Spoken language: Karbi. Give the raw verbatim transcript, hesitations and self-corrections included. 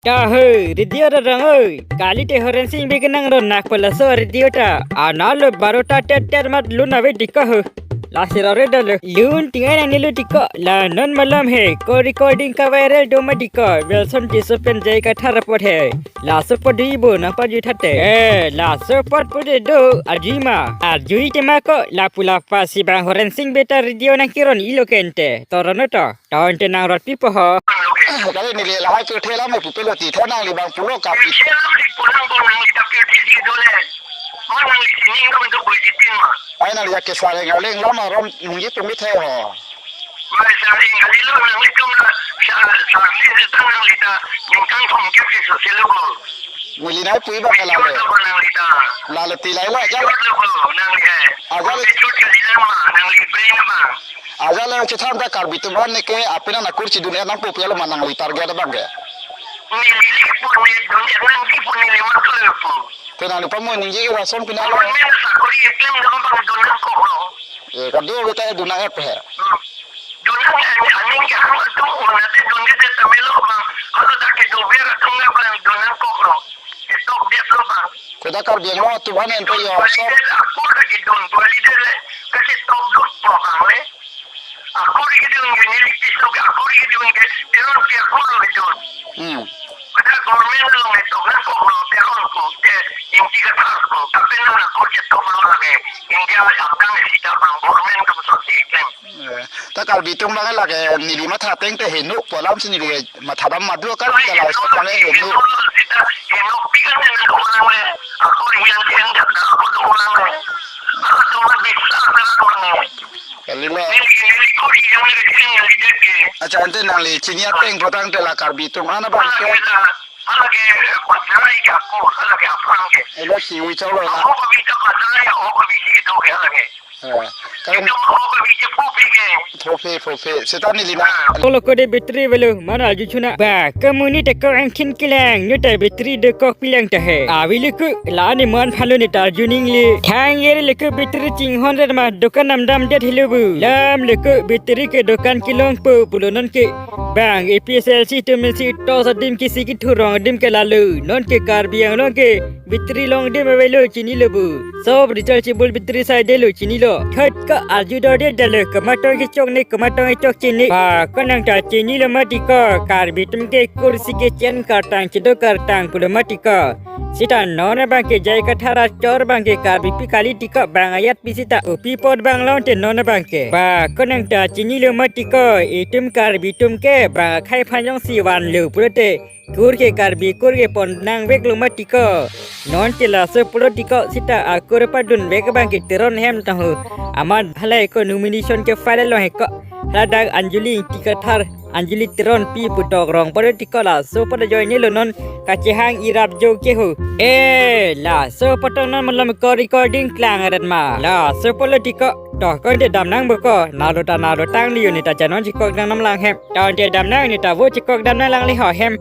Ta ho, radio ta rong ho. Kalite Horen Sing Bey kenang ron nak pala so radio ta. Ana lo baro ta tet tet mat lun ave diko ho. Lasi rore dolo. Lun tingai nang nilu diko. La non malam he. Ko recording ka viral do ma diko. Wilson Tisso pen J I Kathar report he. Laso podi bo nang paju thate. Eh, laso pot podi do. Ajui ma. Ajui tema ko. Lapu lapa si bang Horen Sing Bey ta radio nang kiron ilo kente. Torono to. Tawon te nang rot pipo ho. Kali neli lahai pirthe lam pu pelo ti tha nangli bang pulo kap. Pirthe lam di pulang bo nangli ta pirthe di dole. Ma nangli sining dong do bui jitin ma. Ai nangli ya kesar yang aling lama rom nungji tumit he ho. Ma sa ring kali lo nangli tum la sa sa si ta nangli ta ningkang thong kep si so si lo bo. Neli nai pui bang la Video lo. To bo nangli ta. La lo ti lai lo aja. Video lo bo nangli he. Aja lo. Video kali la ma nangli brain ma. Aja le chetham ta Karbi atum an ne ke apina na kursi dun er nangpo pu alo ma nangli target abang ke. Neli le pu ne dun er nangji pu neli ma kle pu. Te nangli pamo ningje ke rason pina lo. Government sakori eklem dun bang dun nangkok lo. Eh, kado beta dun nang ep he. Hmm. Dun nang ani ani ke hang atum unate dun ke te tamelo bang. Kalau dak ke do biar atum nang bang dun nangkok lo. Stop dia lo bang. Koda Karbi Anglong atum an ento yo. Dua leader so. Akur lagi dun, dua leader le. Kasi top dun po bang le. Akur lagi dun ke neli piso ke akur lagi dun ke. Teron pi akur lagi dun. Hmm. Pada government lo nge top nang kok lo teron ko ke inti ke tas ko. Tapi nang akur ke top lo lagi. India abang sita bang government ko so si kan. Eh, ta Karbi atum bang lake neli matha teng te heno pu alam si neli matha dam madu Karbi ta la stop bang heno. Kali ma. Acha ante nangli chini ateng potang te la Karbi atum ana bang ke. Elo si wi cholo la. Eh, kali phope, phope. Seta neli na. Tolo kode battery velo mana arju chuna. Ba, kemuni te ko angthin kelang, nyu te battery de kok pilang ta he. Avi liku, la ni man phalo ni ta arju ningli. Thang yer liku battery chinghon ret ma, dukan nam dam det hilu bu. Lam liku battery ke dukan kelong pu, pulo non ke. Bang, A P H L C atum si tos adim ke si kithurong adim ke lalo. Non ke Karbi Anglong ke battery long adim avelo chinilo bu. Sob rechargeable battery sai delo chinilo. Thot ka arju dor de dalo, komat tong kechok ne, komat tong kechok chini. Pa, konang ta chinilo mati ko, Karbi atum ke kursi ke chen kartang, chido kartang pulo mati ko. Sita non abang ke J I Kathar achor bang ke Karbi pi kali tiko bang ayat pi sita upi pot bang long te non abang ke. Pa, konang ta chinilo mati ko, itum Karbi atum ke bang akhai aphan jongsi vanlo pulote. Kur ke Karbi kur ke pon nangvek lo mati ko. Non ke laso pulo tiko sita akur padun vek bang ke Teron hem tahu. Amat halai ko nomination ke file lo he ko. Ladak Anjali Ingti Kathar, Anjali Teron pi putok rong pada tiko laso pada join lo non kachehang irap jo ke ho. Eh, laso pada non malam ko recording klang ret ma. Laso pulo tiko. Toh ko de dam nang beko. Nalo ta nalo tang liu ni ta chanon chikok dam nam lang hem. Ton de dam nang ni ta vo chikok dam nang lang li ho hem.